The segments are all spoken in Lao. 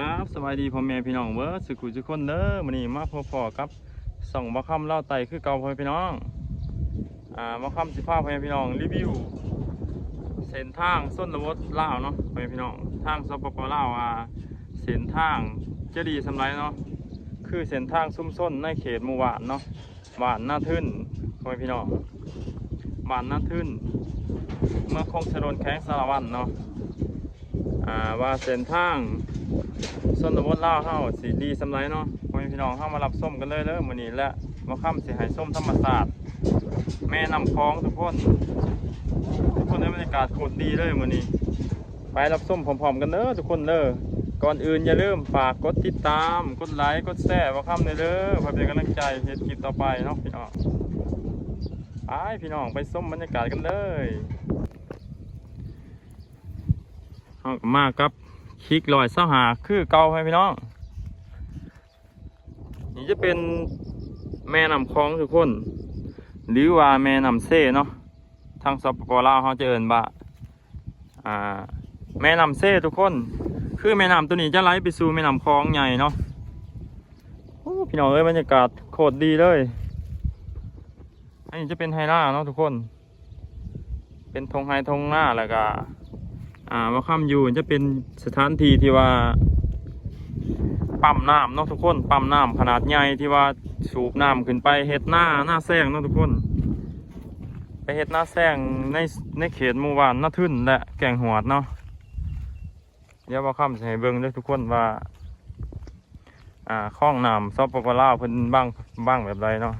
ครับ สบายดีพ่อแม่พี่น้องเบิดสุขุสุคนเด้อ มื้อนี้มาพบพ้อกับช่องบ่าวคำลาวใต้คือเก่าพ่อแม่พี่น้อง อ่า บ่าวคำสิพาพ่อแม่พี่น้องรีวิวเส้นทางชนบทลาวเนาะพ่อแม่พี่น้อง ทาง สปป ลาว ว่าเส้นทางจะดีส่ำใดเนาะ คือเส้นทางชุมชนในเขตหมู่บ้านเนาะ บ้านนาทึน พ่อแม่พี่น้อง บ้านนาทึน เมืองคงชโลน แขวงสารวันเนาะ อ่า ว่าเส้นทางชนบทลาวเฮาสิดีส่ำใดเนาะ พ่อแม่พี่น้อง เฮามารับชมกันเลยเด้อมื้อนี้ และบ่าวคำสิให้ชมธรรมชาติแม่น้ำของทุกคน ทุกคน ได้บรรยากาศโคตรดีเลยมื้อนี้ ไปรับชมพร้อมๆกันเด้อทุกคนเด้อ ก่อนอื่นอย่าลืมฝากกดติดตาม กดไลค์ กดแชร์บ่าวคำแหน่เด้อ เพื่อเป็นกำลังใจเฮ็ดคลิปต่อไปเนาะพี่น้อง ไปพี่น้อง ไปชมบรรยากาศกันเลย เฮาก็มากับคลิกร้อยซาวห้าคือเก่าให้พี่น้อง นี่จะเป็นแม่น้ำของทุกคน หรือว่าแม่น้ำเซเนาะ ทาง สปป ลาว เฮาจะเอิ้นว่า อ่า แม่น้ำเซทุกคน คือแม่น้ำตัวนี้จะไหลไปสู่แม่น้ำของใหญ่เนาะ โอ้ พี่น้องเอ้ย บรรยากาศโคตรดีเลย อันนี้จะเป็นไฮ่นาเนาะทุกคน เป็นท่งไฮ่ท่งนา แล้วก็ อ่า บ่าวคำอยู่จะเป็นสถานที่ที่ว่าปั๊มน้ำเนาะทุกคน ปั๊มน้ำขนาดใหญ่ที่ว่าสูบน้ำขึ้นไปเฮ็ดนา นาแซงเนาะทุกคน ไปเฮ็ดนาแซงใน ในเขตหมู่บ้านนาทึนและแก้งหวดเนาะ เดี๋ยวบ่าวคำสิให้เบิ่งเด้อทุกคนว่า อ่า คลองน้ำ สปป ลาว เพิ่นบัง บังแบบใดเนาะ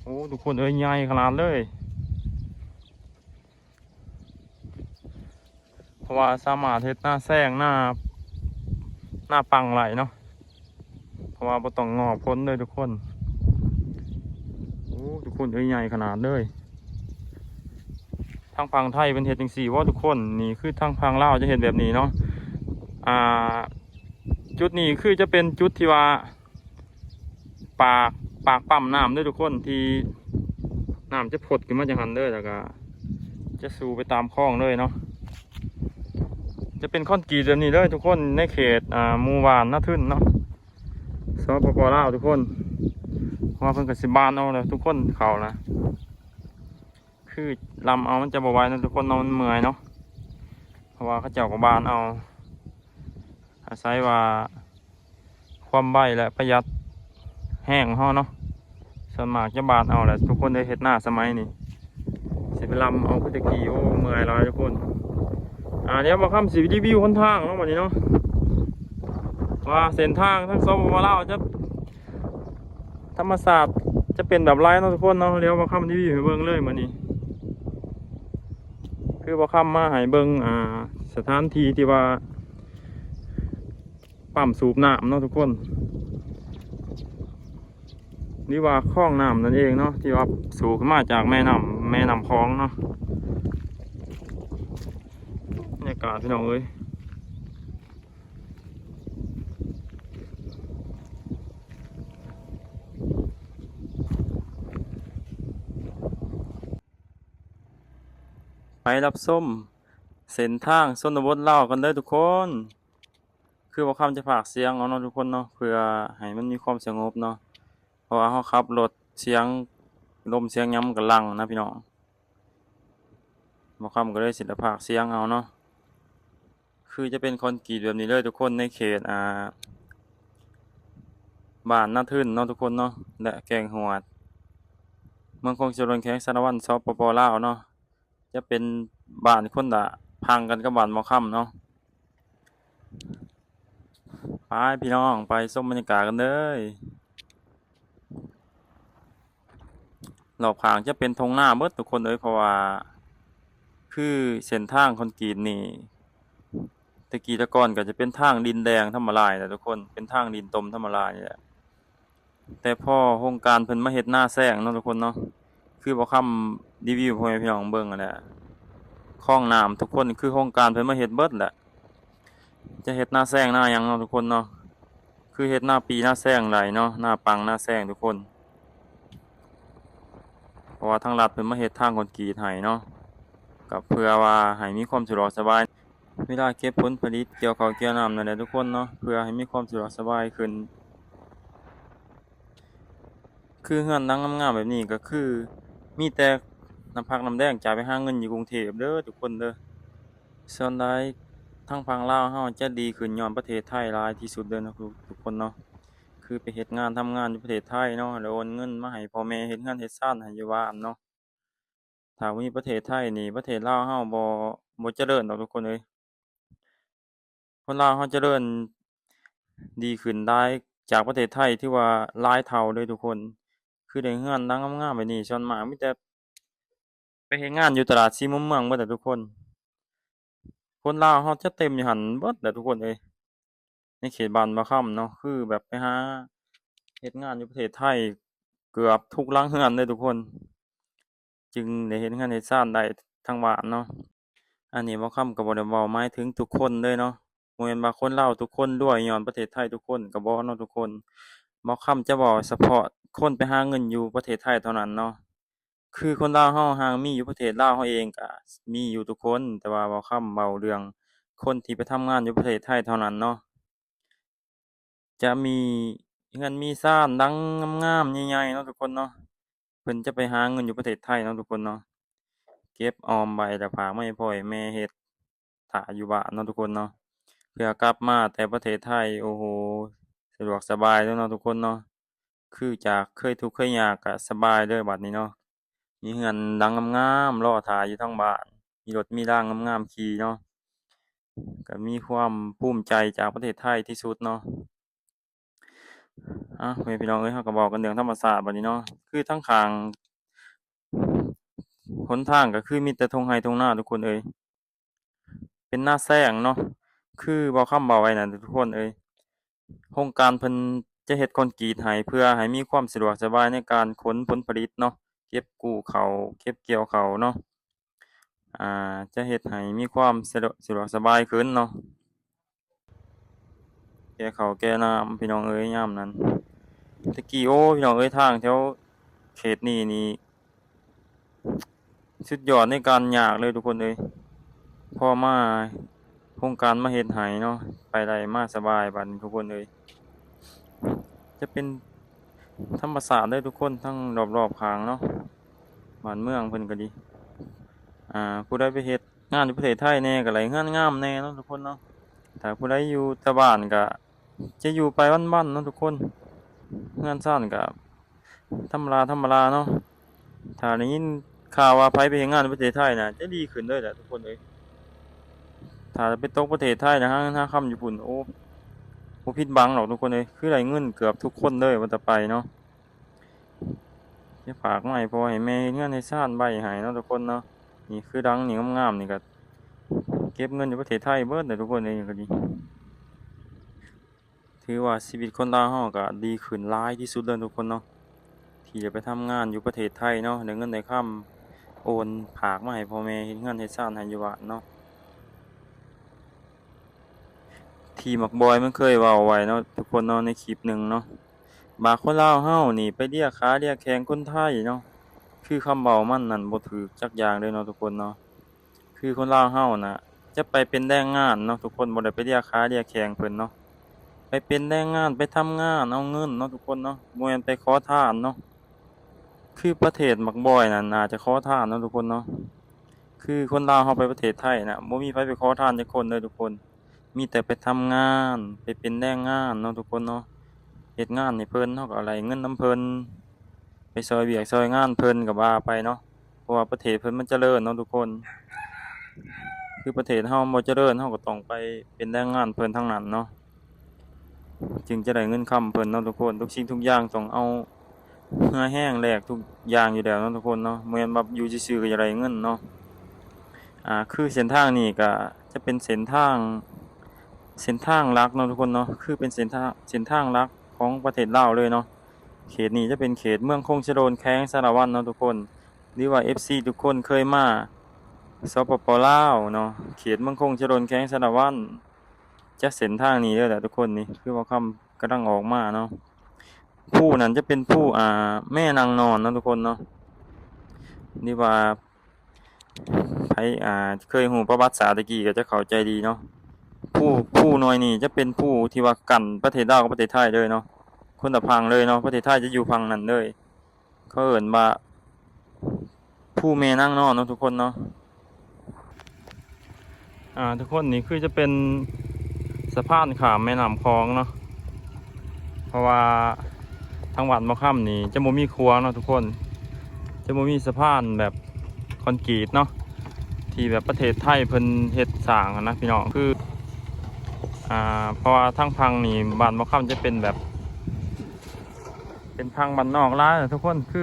โอ้ ทุกคนเอ้ย ใหญ่ขนาดเลย เพราะว่าสามารถเฮ็ดนาแซง นา นาปังได้เนาะ เพราะว่าบ่ต้องงอพ้นเด้อทุกคน โอ้ ทุกคนเอ้ย ใหญ่ขนาดเลย ทางฝั่งไทยเพิ่นเฮ็ดจั่งซี้บ่ทุกคน นี่คือทางฝั่งลาวจะเฮ็ดแบบนี้เนาะ อ่า จุดนี้คือจะเป็นจุดที่ว่า ปาก ปากปั๊มน้ำเด้อทุกคน ที่น้ำจะผดขึ้นมาจั่งหั้นเด้อ แล้วก็จะสู่ไปตามคลองเลยเนาะ จะเป็นคอนกรีตแบบนี้เลยทุกคน ในเขต อ่า หมู่บ้านนาทึนเนาะ สปป ลาว ทุกคน เพราะว่าเพิ่นก็สิบานเอาแหละทุกคน เข้านะ คือลำเอามันจะบ่ไหวเนาะทุกคนเนาะ มันเมื่อยเนาะ เพราะว่าเขาเจ้าก็บานเอา อาศัยว่าความไวและประหยัดแฮงเฮาเนาะ ส่วนมากจะบานเอาแหละทุกคน ได้เฮ็ดนาสมัยนี้ สิไปลำเอาคือแต่กี้ โอ้ เมื่อยหลายทุกคน อ่า เดี๋ยวบ่าวคำสิรีวิวหนทางเนาะบัดนี้เนาะ ว่าเส้นทางทาง สปป ลาว จะ ธรรมชาติจะเป็นแบบใดเนาะทุกคนเนาะ เดี๋ยวบ่าวคำรีวิวให้เบิ่งเลยมื้อนี้ คือบ่าวคำมาให้เบิ่ง อ่า สถานที่ที่ว่าปั๊มสูบน้ำเนาะทุกคน หรือว่าคลองน้ำนั่นเองเนาะ ที่ว่าสูบขึ้นมาจากแม่น้ำ แม่น้ำของเนาะ บรรยากาศพี่น้องเอ้ย ไปรับชมเส้นทางชนบทลาวกันเด้อทุกคน คือบ่าวคำจะพากย์เสียงเอาเนาะทุกคนเนาะ เพื่อให้มันมีความสงบเนาะ เพราะว่าเฮาขับรถเสียงลมเสียงหยังมันก็หลั่งนะพี่น้อง บ่าวคำก็เลยสิได้พากย์เสียงเอาเนาะ คือจะเป็นคอนกรีตแบบนี้เลยทุกคน ในเขต อ่า บ้านนาทึนเนาะทุกคนเนาะ และแก้งหวด เมืองคงเจริญ แขวงสารวัน สปป ลาวเนาะ จะเป็นบ้านคนละฝั่งกันกับบ้านบ่าวคำเนาะ ไปพี่น้อง ไปชมบรรยากาศกันเลย รอบข้างจะเป็นท่งนาเบิดทุกคนเอ้ย เพราะว่าคือเส้นทางคอนกรีตนี่ แต่กี้แต่ก่อนก็จะเป็นทางดินแดงธรรมดานี่แหละทุกคน เป็นทางดินตมธรรมดานี่แหละ แต่พอโครงการเพิ่นมาเฮ็ดนาแซงเนาะทุกคนเนาะ คือบ่าวคำรีวิวพ่อแม่พี่น้องเบิ่งนั่นแหละ คลองน้ำทุกคน คือโครงการเพิ่นมาเฮ็ดเบิดแหละ จะเฮ็ดนาแซงนาหยังเนาะทุกคนเนาะ คือเฮ็ดนาปีนาแซงได้เนาะ นาปังนาแซงทุกคน เพราะว่าทางรัฐเพิ่นมาเฮ็ดทางคอนกรีตให้เนาะ ก็เพื่อว่าให้มีความสะดวกสบาย ເວລາເກັບຜົນຜະລິດ ກ່ຽວເຂົ້າກ່ຽວນ້ຳນັ້ນແຫຼະທຸກຄົນເນາະ ເພື່ອໃຫ້ມີຄວາມສະດວກສະບາຍຂຶ້ນ. ຄືເຮືອນຫຼັງງາມໆແບບນີ້ກໍຄືມີແຕ່ນ້ຳພັກນ້ຳແຮງຈາກໄປຫາເງິນຢູ່ກຸງເທບເດີທຸກຄົນເດີ. ສ່ວນຫຼາຍທາງຝັ່ງລາວເຮົາຈະດີຂຶ້ນຍ້ອນປະເທດໄທຫຼາຍທີ່ສຸດເດີເນາະ ທຸກຄົນເນາະ. ຄືໄປເຮັດງານທຳງານຢູ່ປະເທດໄທເນາະ ແລ້ວໂອນເງິນມາໃຫ້ພໍ່ແມ່ເຮັດເຮືອນເຮັດຊານໃຫ້ຢູ່ບ້ານເນາະ. ຖ້າບໍ່ມີປະເທດໄທນີ້ ປະເທດລາວເຮົາບໍ່ ບໍ່ຈະເລີນດອກທຸກຄົນເອີຍ. ຄົນລາວເຮົາຈະເລີນດີຂຶ້ນຫຼາຍຈາກປະເທດໄທ ຖືວ່າຫຼາຍເທົ່າເລີຍທຸກຄົນ. ຄືໄດ້ເຮືອນຫຼັງງາມໆແບບນີ້ ສ່ວນມາກມີແຕ່ໄປເຮັດງານຢູ່ຕະຫຼາດສີ່ມຸມເມືອງເບິດແຫຼະທຸກຄົນ. ຄົນລາວເຮົາຈະເຕັມຢູ່ຫັ້ນເບິດແຫຼະທຸກຄົນເອີຍ ໃນເຂດບ້ານບ່າວຄຳເນາະ. ຄືແບບໄປຫາເຮັດງານຢູ່ປະເທດໄທເກືອບທຸກຫຼັງເຮືອນເລີຍທຸກຄົນ ຈຶ່ງໄດ້ເຮັດເຮືອນເຮັດຊານໄດ້ທາງບ້ານເນາະ. ອັນນີ້ບ່າວຄຳກໍບໍ່ໄດ້ເວົ້າໝາຍເຖິງທຸກຄົນເລີຍເນາະ. ບໍ່ແມ່ນວ່າຄົນລາວທຸກຄົນລວຍຍ້ອນປະເທດໄທທຸກຄົນ ກໍບໍ່ເນາະທຸກຄົນ. ບ່າວຄຳຈະເວົ້າສະເພາະຄົນໄປຫາເງິນຢູ່ປະເທດໄທເທົ່ານັ້ນເນາະ. ຄືຄົນລາວເຮົາຫາກມີຢູ່ປະເທດລາວເຮົາເອງກະມີຢູ່ທຸກຄົນ, ແຕ່ວ່າເວົ້າຄຳເວົ້າເລື່ອງຄົນທີ່ໄປທຳງານຢູ່ປະເທດໄທເທົ່ານັ້ນເນາະ. ຈະມີເຮືອນມີຊານຫຼັງງາມໆໃຫຍ່ໆເນາະທຸກຄົນເນາະ. ເພິ່ນຈະໄປຫາເງິນຢູ່ປະເທດໄທເນາະທຸກຄົນເນາະ. ເກັບອອມໄວ້ແລ້ວຝາກມາໃຫ້ພໍ່ໃຫ້ແມ່ເຮັດຖ້າຢູ່ບ້ານເນາະທຸກຄົນເນາະ. ເພື່ອກັບມາແຕ່ປະເທດໄທ ໂອ້ໂຫ ສະດວກສະບາຍເລີຍເນາະທຸກຄົນເນາະ. ຄືຈາກເຄີຍທຸກເຄີຍຍາກກະສະບາຍເລີຍບັດນີ້ເນາະ. ມີເຮືອນຫຼັງງາມໆລໍຖ້າຢູ່ທາງບ້ານ, ມີລົດມີລາງາມໆຂີ່ເນາະ. ກະມີຄວາມພູມໃຈຈາກປະເທດໄທທີ່ສຸດເນາະ. ເອົ້າ ພໍ່ແມ່ພີ່ນ້ອງເອີຍ, ເຮົາກະເວົ້າກັນເລື່ອງທຳມະຊາດບັດນີ້ເນາະ. ຄືທາງຂ້າງຫົນທາງກະຄືມີແຕ່ທົ່ງໄຮ່ທົ່ງນາທຸກຄົນເອີຍ. ເປັນນາແຊງເນາະ ຄືເວົ້າຄຳເວົ້າໄວ້ນັ້ນທຸກຄົນເອີຍ. ໂຄງການເພິ່ນຈະເຮັດຄອນກຣີດໃຫ້ ເພື່ອໃຫ້ມີຄວາມສະດວກສະບາຍໃນການຂົນຜົນຜະລິດເນາະ, ເກັບກູ້ເຂົ້າ ເກັບກ່ຽວເຂົ້າເນາະ. ອ່າ ຈະເຮັດໃຫ້ມີຄວາມສະດວກ ສະດວກສະບາຍຂຶ້ນເນາະ. ແກ່ເຂົ້າແກ່ນ້ຳພີ່ນ້ອງເອີຍ ຍາມນັ້ນ. ແຕ່ກີ້ ໂອ້ ພີ່ນ້ອງເອີຍ ທາງແຖວເຂດນີ້ນີ້ ສຸດຍອດໃນການຍາກເລີຍທຸກຄົນເອີຍ. ພໍມາໂຄງການມາເຮັດໃຫ້ເນາະ, ໄປໄດ້ມາສະບາຍບາດນີ້ທຸກຄົນເອີຍ. ຈະເປັນທຳມະຊາດເລີຍທຸກຄົນ ທັງລອບໆຂ້າງເນາະ, ບ້ານເມືອງເພິ່ນກະດີ. ອ່າ ຜູ້ໃດໄປເຮັດງານຢູ່ປະເທດໄທແດ່ ກະໄດ້ເຮືອນງາມແດ່ເນາະທຸກຄົນເນາະ. ຖ້າຜູ້ໃດຢູ່ແຕ່ບ້ານກະ ຈະຢູ່ໄປວັນໆເນາະທຸກຄົນ. ເຮືອນຊານກະທຳມະດາທຳມະດາເນາະ. ຖ້າໄດ້ຍິນຂ່າວວ່າໃຜໄປເຮັດງານຢູ່ປະເທດໄທນະ ຈະດີຂຶ້ນເລີຍແຫຼະທຸກຄົນເອີຍ. ຖ້າໄປຕົກປະເທດໄທນະ ຫາເງິນຫາຄຳຢູ່ພຸ້ນ ໂອ້ ບໍ່ຜິດຫວັງດອກທຸກຄົນເອີຍ. ຄືໄດ້ເງິນເກືອບທຸກຄົນເລີຍວ່າແຕ່ໄປເນາະ. ຈະຝາກມາໃຫ້ພໍ່ໃຫ້ແມ່ເຮັດເຮືອນເຮັດຊານໄວ້ໃຫ້ເນາະທຸກຄົນເນາະ. ນີ້ຄືຫຼັງນີ້ງາມໆນີ້ກະເກັບເງິນຢູ່ປະເທດໄທເບິດແຫຼະທຸກຄົນເອີຍ. ນີ້ກະດີ ຖືວ່າຊີວິດຄົນລາວເຮົາກະດີຂຶ້ນຫຼາຍທີ່ສຸດເລີຍທຸກຄົນເນາະ ທີ່ໄດ້ໄປທຳງານຢູ່ປະເທດໄທເນາະ, ໄດ້ເງິນໄດ້ຄຳໂອນຝາກມາໃຫ້ພໍ່ແມ່ເຮັດເຮືອນເຮັດຊານໃຫ້ຢູ່ບ້ານເນາະ. ທີ່ບັກບອຍມັນເຄີຍເວົ້າໄວ້ເນາະທຸກຄົນເນາະ ໃນຄລິບໜຶ່ງເນາະ ວ່າຄົນລາວເຮົານີ້ໄປເລຍຂາເລຍແຂ້ງຄົນໄທເນາະ. ຄືຄຳເວົ້າມັນນັ້ນບໍ່ຖືກຈັກຢ່າງເລີຍເນາະທຸກຄົນເນາະ. ຄືຄົນລາວເຮົານະ ຈະໄປເປັນແຮງງານເນາະທຸກຄົນ, ບໍ່ໄດ້ໄປເລຍຂາເລຍແຂ້ງເພິ່ນເນາະ. ໄປເປັນແຮງງານ ໄປທຳງານເອົາເງິນເນາະທຸກຄົນເນາະ, ບໍ່ແມ່ນໄປຂໍທານເນາະ. ຄືປະເທດບັກບອຍນັ້ນ ໜ້າຈະຂໍທານເນາະທຸກຄົນເນາະ. ຄືຄົນລາວເຮົາໄປປະເທດໄທນະ ບໍ່ມີໃຜໄປຂໍທານຈັກຄົນເດີທຸກຄົນ. ມີແຕ່ໄປທຳງານ ໄປເປັນແຮງງານເນາະທຸກຄົນເນາະ. ເຮັດງານໃຫ້ເພິ່ນ ເຮົາກະໄດ້ເງິນນຳເພິ່ນ ໄປຊ່ອຍວຽກຊ່ອຍງານເພິ່ນກະວ່າໄປເນາະ. ເພາະວ່າປະເທດເພິ່ນມັນຈະເລີນເນາະທຸກຄົນ. ຄືປະເທດເຮົາບໍ່ຈະເລີນ ເຮົາກະຕ້ອງໄປເປັນແຮງງານເພິ່ນທັງນັ້ນເນາະ, ຈຶ່ງຈະໄດ້ເງິນຄຳເພິ່ນເນາະທຸກຄົນ. ທຸກສິ່ງທຸກຢ່າງຕ້ອງເອົາເຫື່ອແຮງແລກທຸກຢ່າງຢູ່ແລ້ວເນາະທຸກຄົນເນາະ, ບໍ່ແມ່ນວ່າຢູ່ຊື່ໆກະຢາກໄດ້ເງິນເນາະ. ອ່າ ຄືເສັ້ນທາງນີ້ກະຈະເປັນເສັ້ນທາງ ເສັ້ນທາງຫຼັກເນາະທຸກຄົນເນາະ, ຄືເປັນເສັ້ນທາງ ເສັ້ນທາງຫຼັກຂອງປະເທດລາວເລີຍເນາະ. ເຂດນີ້ຈະເປັນເຂດເມືອງຄົງຊະໂດນ ແຂວງສາລະວັນເນາະທຸກຄົນ ຫຼືວ່າເອັຟຊີທຸກຄົນເຄີຍມາ ສປປ ລາວເນາະ, ເຂດເມືອງຄົງຊະໂດນ ແຂວງສາລະວັນ ຈະເສັ້ນທາງນີ້ເດີແຫຼະທຸກຄົນ. ນີ້ຄືວ່າຄຳກຳລັງອອກມາເນາະ. ພູນັ້ນຈະເປັນພູ ອ່າ ແມ່ນາງນອນເນາະທຸກຄົນເນາະ ຫຼືວ່າ ໃຜ ອ່າ ເຄີຍຮູ້ປະຫວັດສາດແຕ່ກີ້ກໍຈະເຂົ້າໃຈດີເນາະ. ພູ ພູໜ່ວຍນີ້ຈະເປັນພູທີ່ວ່າກັ້ນປະເທດລາວກັບປະເທດໄທເລີຍເນາະ, ຄົນລະຝັ່ງເລີຍເນາະ, ປະເທດໄທຈະຢູ່ຝັ່ງນັ້ນເລີຍ. ເຂົາເອີ້ນວ່າພູແມ່ນາງນອນເນາະທຸກຄົນເນາະ. ອ່າ ທຸກຄົນ ນີ້ຄືຈະເປັນສະພານຂ້າມແມ່ນ້ຳຂອງເນາະ, ເພາະວ່າທາງບ້ານບໍ່ຄຳນີ້ຈະບໍ່ມີຂົວເນາະທຸກຄົນ, ຈະບໍ່ມີສະພານແບບຄອນກຣີດເນາະ ທີ່ແບບປະເທດໄທເພິ່ນເຮັດສ້າງຫັ້ນນະພີ່ນ້ອງ. ຄື ອ່າ ເພາະວ່າທາງຝັ່ງນີ້ ບ້ານບໍ່ຄຳຈະເປັນແບບ ເປັນຝັ່ງບ້ານນອກຫຼາຍແຫຼະທຸກຄົນ, ຄື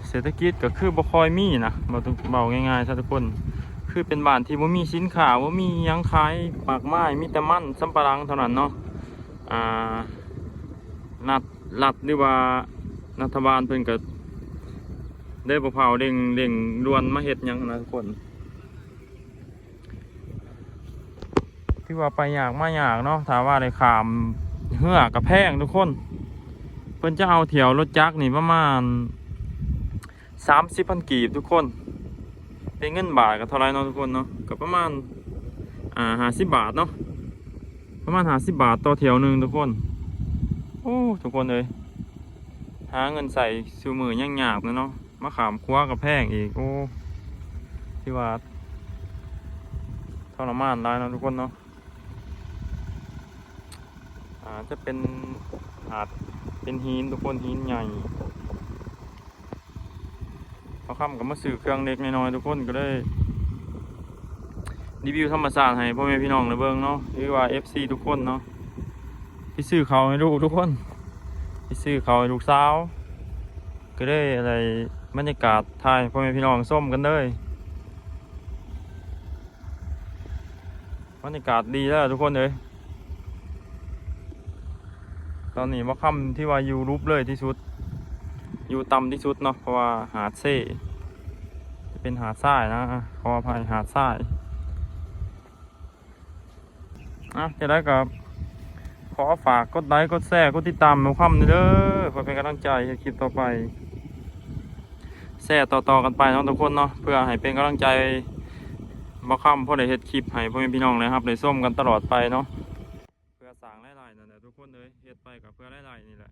ເສດຖະກິດກໍຄືບໍ່ຄ່ອຍມີນະ, ເວົ້າ ເວົ້າງ່າຍໆຊະທຸກຄົນ, ຄືເປັນບ້ານທີ່ບໍ່ມີສິນຄ້າ ບໍ່ມີຫຍັງຂາຍມາກມາຍ, ມີແຕ່ມັນສຳປະຫຼັງເທົ່ານັ້ນເນາະ. ອ່າ ລັດ ລັດ ຫຼືວ່າລັດຖະບານເພິ່ນກໍໄດ້ບໍ່ຟ້າວເລັ່ງ ເລັ່ງດ່ວນມາເຮັດຫຍັງນະທຸກຄົນ. ຖືວ່າໄປຍາກມາຍາກເນາະ, ຖ້າວ່າໄດ້ຂ້າມເຮືອກໍແພງທຸກຄົນ. ເພິ່ນຈະເອົາຖ້ຽວລົດຈັກນີ້ປະມານສາມສິບພັນກີບທຸກຄົນ, ເປັນເງິນບາດກໍເທົ່າໃດເນາະທຸກຄົນເນາະ, ກໍປະມານ ອ່າ ຫ້າສິບບາດເນາະ, ປະມານຫ້າສິບບາດຕໍ່ຖ້ຽວໜຶ່ງທຸກຄົນ. ໂອ້ ທຸກຄົນເອີຍ ຫາເງິນໃຊ້ຊຸມື້ຍັງຍາກເລີຍເນາະ, ມາຂ້າມຂົວກໍແພງອີກ. ໂອ້ ຖືວ່າທໍລະມານຫຼາຍເນາະທຸກຄົນເນາະ. ອ່າ ຈະເປັນຫາດ ເປັນຫີນທຸກຄົນ, ຫີນໃຫຍ່. ບ່າວຄຳກໍມາຊື້ເຄື່ອງເລັກນ້ອຍໆ ທຸກຄົນ, ກໍເລີຍຣີວິວທຳມະຊາດໃຫ້ພໍ່ແມ່ພີ່ນ້ອງໄດ້ເບິ່ງເນາະ ຫຼືວ່າເອັຟຊີທຸກຄົນເນາະ. ໄປຊື້ເຂົ້າໃຫ້ລູກທຸກຄົນ, ໄປຊື້ເຂົ້າໃຫ້ລູກສາວ, ກໍເລີຍໄດ້ບັນຍາກາດຖ່າຍໃຫ້ພໍ່ແມ່ພີ່ນ້ອງຊົມກັນເລີຍ. ບັນຍາກາດດີແລ້ວທຸກຄົນເອີຍ. ຕອນນີ້ບ່າວຄຳທີ່ວ່າຢູ່ຫຼຸບເລີຍທີ່ສຸດ, ຢູ່ຕ່ຳທີ່ສຸດເນາະ, ເພາະວ່າຫາດເຊ ຈະເປັນຫາດຊາຍນະ, ຂໍອະໄພ ຫາດຊາຍ. ອ່ະ ຈັ່ງໃດກໍຂໍຝາກກົດໄລ ກົດແຊ ກົດຕິດຕາມບ່າວຄຳແດ່ເດີ ເພື່ອເປັນກຳລັງໃຈເຮັດຄລິບຕໍ່ໄປ. ແຊຕໍ່ໆກັນໄປເນາະທຸກຄົນເນາະ, ເພື່ອໃຫ້ເປັນກຳລັງໃຈບ່າວຄຳ ພໍໄດ້ເຮັດຄລິບໃຫ້ພໍ່ແມ່ພີ່ນ້ອງໄດ້ຮັບໄດ້ຊົມກັນຕະຫຼອດໄປເນາະ, ເພື່ອສ້າງລາຍໄດ້ນັ້ນແຫຼະທຸກຄົນເອີຍ, ເຮັດໄປກໍເພື່ອລາຍໄດ້ນີ້ແຫຼະ.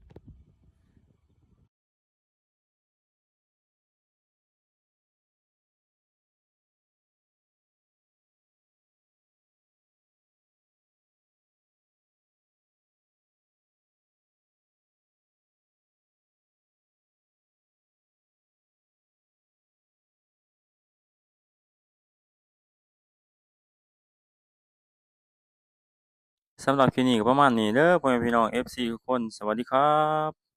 ສຳລັບຄລິບນີ້ກໍປະມານນີ້ເດີ ພໍ່ແມ່ພີ່ນ້ອງເອັຟຊີທຸກຄົນ, ສະຫວັດດີຄັບ.